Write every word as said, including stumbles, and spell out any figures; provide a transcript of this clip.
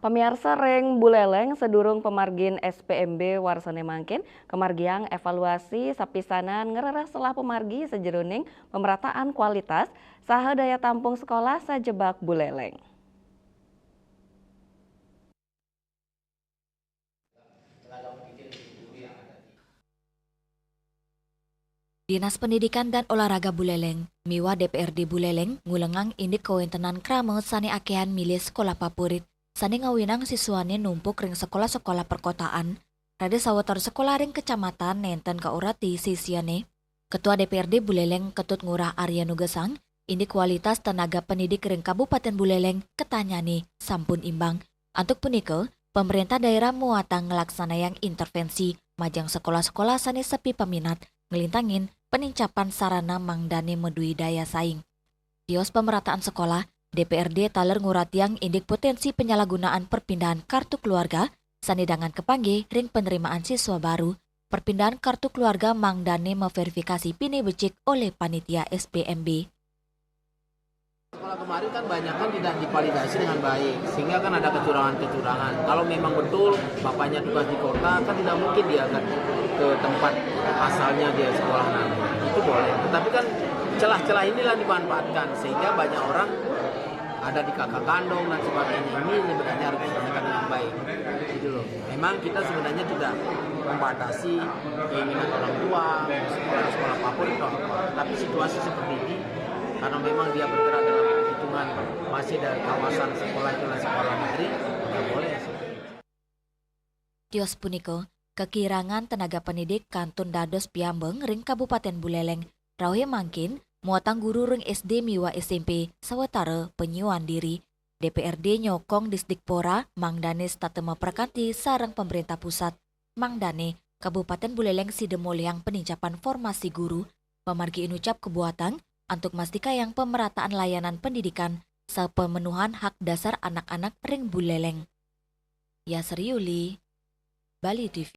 Pamiarsa ring Buleleng, sadurung pamargin S P M B warsane mangkin, kamargiang evaluasi sapisanan ngrereh sekolah pamargi sajeroning pemerataan kualitas saha daya tampung sekolah sajebag Buleleng. Dinas Pendidikan dan Olahraga Buleleng miwah D P R D Buleleng ngulengang indik kawentenan krama sane akehan milih sekolah papurit sane ngawinang siswane numpuk ring sekolah-sekolah perkotaan, raris sawetara sekolah ring kecamatan nenten kaurati sisiane. Ketua D P R D Buleleng Ketut Ngurah Arya Nugesang, indik kualitas tenaga pendidik ring Kabupaten Buleleng ketanyane sampun imbang. Antuk punika, pemerintah daerah muatang nglaksanayang intervensi majeng sekolah-sekolah sane sepi peminat, nglintangin penincapan sarana mangdane madue daya saing. Tios pemerataan sekolah, D P R D taler nguratiang indik potensi penyalahgunaan perpindahan kartu keluarga sane dangan kapanggih ring penerimaan siswa baru. Perpindahan kartu keluarga mangdane maverifikasi pine becik olih panitia S P M B. Sekolah kemarin kan banyak kan tidak divalidasi dengan baik, sehingga kan ada kecurangan-kecurangan. Kalau memang betul bapaknya tugas di kota, kan tidak mungkin dia akan ke tempat asalnya dia sekolah nanti. Itu boleh. Tetapi kan celah-celah inilah dimanfaatkan, sehingga banyak orang ada di kakak kandung dan sebagainya. Ini sebenarnya harus diselesaikan dengan baik. Gitu loh. Memang kita sebenarnya tidak membatasi keinginan orang tua, sekolah-sekolah favorit atau apa. Tapi situasi seperti ini, karena memang dia bergerak dalam hitungan masih dari kawasan sekolah itu adalah sekolah negeri, nggak boleh. Tios punika, kakirangan tenaga pendidik kantun dados piambeng ring Kabupaten Buleleng. Rauhe mangkin, muatang guru ring S D miwah S M P sawatara panyuan diri. D P R D nyokong Disdikpora mangdane setata maprakanti sareng pemerintah pusat. Mangdane, Kabupaten Buleleng sida molihang penincapan formasi guru, pamargi inucap kabuatang antuk mastikayang pemerataan layanan pendidikan saha pemenuhan hak dasar anak-anak ring Buleleng. Yasri Yuli, Bali T V.